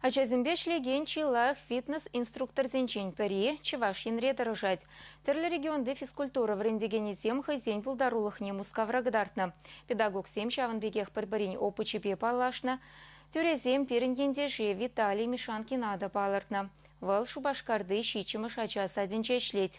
Ачасемпе ӗҫлекен чи лайӑх фитнес-инструкторсенчен пӗри Чӑваш Енре тӑрӑшать. Тӗрлӗ регионти физкультура вӗрентекенӗсем хӑйсен пултарулӑхне Мускавра кӑтартнӑ. Педагогсем ҫавӑн пекех пӗр-пӗрин опычӗпе паллашнӑ. Тӳресем пирӗн ентеше Виталий Мишанкина та палӑртнӑ. Вӑл Шупашкарти ҫиччӗмӗш ача садӗнче ӗҫлет.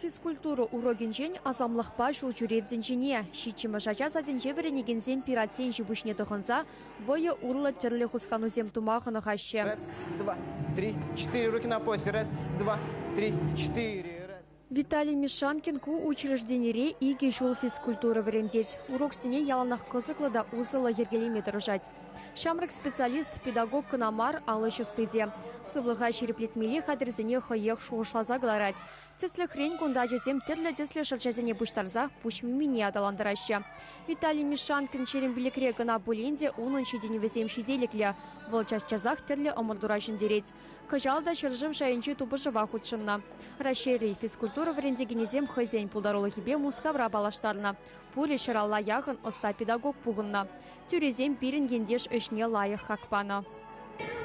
Физкультура урокӗнчен асамлӑхпа ҫул ҫӳрев тӗнчине. Ҫиччӗмӗш ача садӗнче вӗренекенсем пиратсен ҫи-пуҫне тӑхӑнса вӑйӑ урлӑ тӗрлӗ хусканусем тума хӑнӑхаҫҫӗ. Раз, два, три, четыре. Руки на поясе. Раз, два, три, четыре. Раз. Виталий Мишанкин ку учрежденире икӗ ҫул физкультура вӗрентет. Уроксене яланах кӑсӑклӑ та усӑллӑ йӗркелеме тӑрӑшать. Ҫамрӑк специалист педагог кӑна мар, ал ӗҫ ӑсти те. Сывлӑха ҫирӗплетмелли хатӗрсене хӑех шухӑшласа кӑларать. Тӗслӗхрен, кунта ачасем тӗрлӗ тӗслӗ шӑрҫасене пуҫтарса пуҫ мимине аталантараҫҫӗ. Виталий Мишанкин 25-ре кӑна пулин те унӑн ҫитӗнӗвӗсем ҫителӗклӗ. Вӑл час-часах тӗрлӗ ӑмӑртура ҫӗнтерет. Кӑҫал та ҫӗршыв шайӗнчи тупӑшӑва хутшӑннӑ. Раҫҫейри физкультура вӗрентекенӗсем хӑйсен пултарулӑхӗпе Мускавра паллаштарнӑ. Пурӗ 150 яхӑн ӑста педагог пухӑннӑ. Тӳресем пирӗн ентеш ӗҫне лайӑх хак панӑ.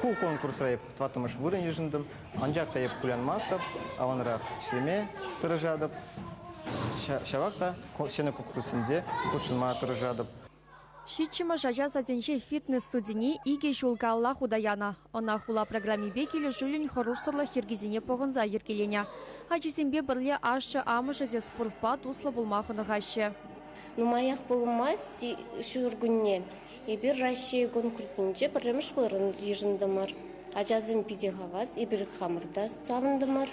Ку конкурсра эп тӑваттӑмӗш вырӑн йышӑнтӑм. Анчах та эп кулянмастӑп, аванрах ӗҫлеме тӑрӑшатӑп. Ҫавах та ҫӗнӗ конкурссенче хутшӑнма тӑрӑшатӑп. Ҫиччӗмӗш ача садӗнче фитнес-студине икӗ ҫул каялла хута янӑ. Ӑна хула программипе килӗшӳллӗн хӑрушсӑрлӑх йӗркисене пӑхӑнса йӗркеленӗ. Ачисемпе пӗрле ашшӗ-амӑшӗ те спортпа туслӑ пулма хӑнӑхаҫҫӗ. Нумаях пулмасть ҫуркунне эпир Раҫҫей конкурсӗнче пӗрремӗш вырӑн йышӑнтӑмӑр. Ачасем питӗ хавас, эпир хамӑр та савӑнтӑмӑр.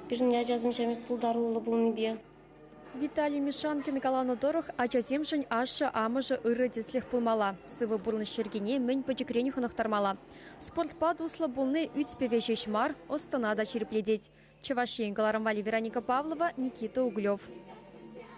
Пирӗн ачасем ҫав пек пултаруллӑ пулнипе. Виталий Мишанкин каланӑ тӑрӑх, ачасемшӗн ашшӗ-амӑшӗ ырӑ тӗслӗх пулмалла. Сывӑ пурнӑҫ йӗркине мӗн пӗчӗкрен хӑнӑхтармалла. Спортпа туслӑ пулни ӳт-пӗве ҫеҫ мар, ӑс-тӑна та ҫирӗплетет. Чӑваш Ен кӑларӑм валли Вероника Павлова, Никита Углев.